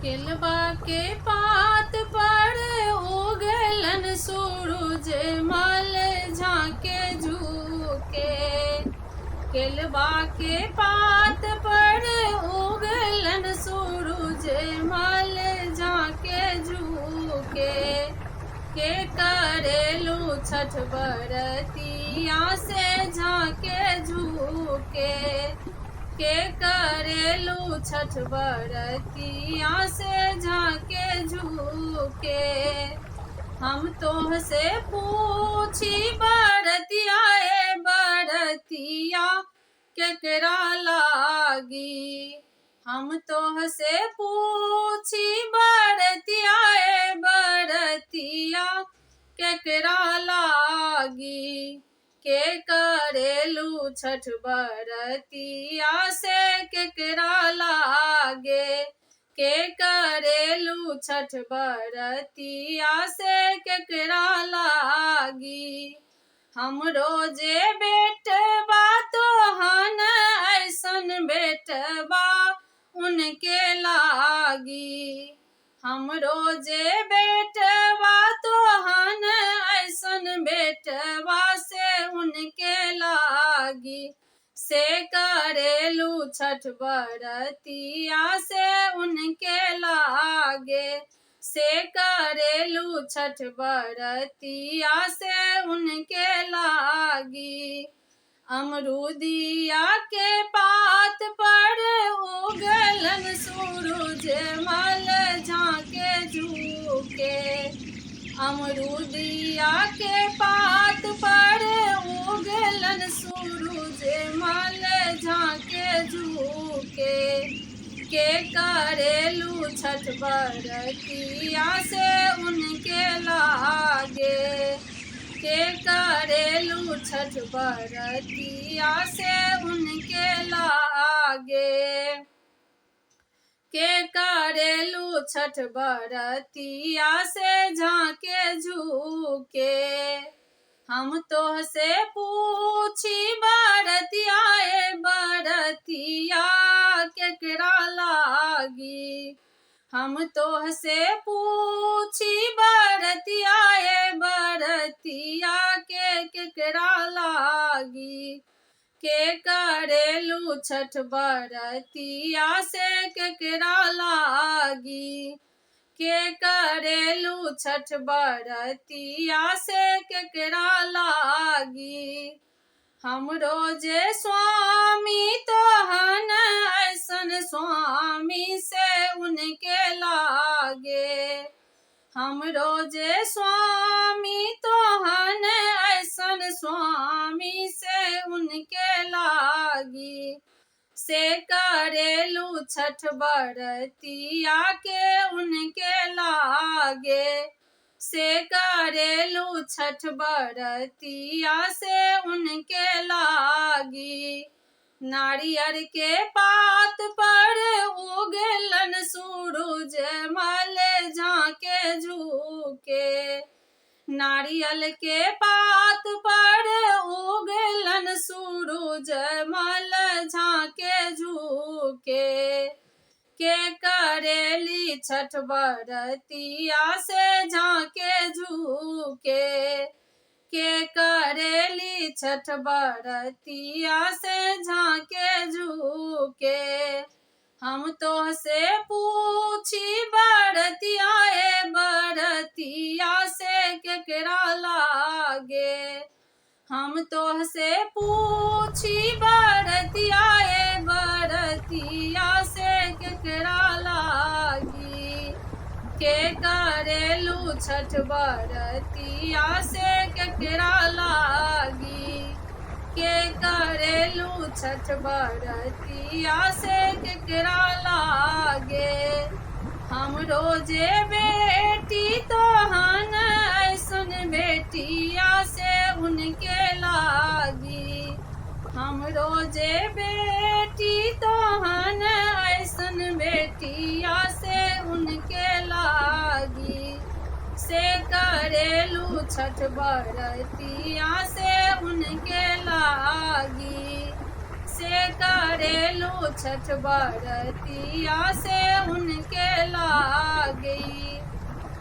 केलवा के पात पर उगलन सूरज मल झाके झुके। केलवा के पात पर उगलन सूरज मल झाके झुके। के करेलू छठ बरतिया से झाके झुके। के करेलू छठ बरतिया से झाके झुके। हम तोह से पूछी बरतिया ए बरतिया केकरा लागी। हम तोह से पूछी बरतिया ए बरतिया केकरा लागी। के करेलू छठ बरतिया से केकरा लागे। के करेलू छठ बरतिया से केकरा लागी। हमरो जे बेटबा तोहन ऐसन बेटबा उनके लागी। हमरो जे बेटबा तोहन ऐसन बेटबा से उनके लागी। से करेलू छठ बरतिया से उनके लागे। से करेलू छठ बरतिया से उनके लागी। अमरूदिया के पात पर उगलन सूरज मल झाके झुके। अमरूदिया के पात पर उगलन सूरज मल झाके झुके। के करेलू छठ बरतिया से उनके लागे। के करेलू छठ बरतिया से उनके लागे। के करेलू छठ बरतिया से झाके झुके। हम तोह से पूछी बरतिया ए बरतिया केकरा लागी। हम तोह से पूछी बरतिया ए बरतिया के केकरा लागी। के करेलू छठ बरतिया से केकरा लागी। के करेलू छठ बरतिया से केकरा लागी। हमरो जे स्वामी तोहन ऐसन स्वामी से उनके लागे। हमरो जे स्वामी तोहन ऐसन स्वामी से उनके लागी। से करेलू छठ बरतिया के उनके लागे। से करेलू छठ बरतिया से उनके लागी। नारियर के पात पर उगलन सूरज मल झाके झुके। नारियल के पात पर उगलन सूरज मल झाके झुके। के करेली छठ बरतिया से झाके झुके। के करेली छठ बरतिया से झाके झुके। हम तोह से पूछी बरतिया ए बरतिया से केकरा लागे। हम तोह से पूछी बरतिया ए बरतिया से केकरा लागी। के करेलू छठ बरतिया से केकरा लागी। के करेलू छठ बरतिया से केकरा लागे। हमरो जे बेटी तोहन ऐसन बेटिया से उनके लागी। हमरो जे बेटी तोहन ऐसन बेटिया से उनके लागी। से करेलू छठ बरतिया से उनके लागी। से करेलू करेलू छठ बरतिया से उनके लागे।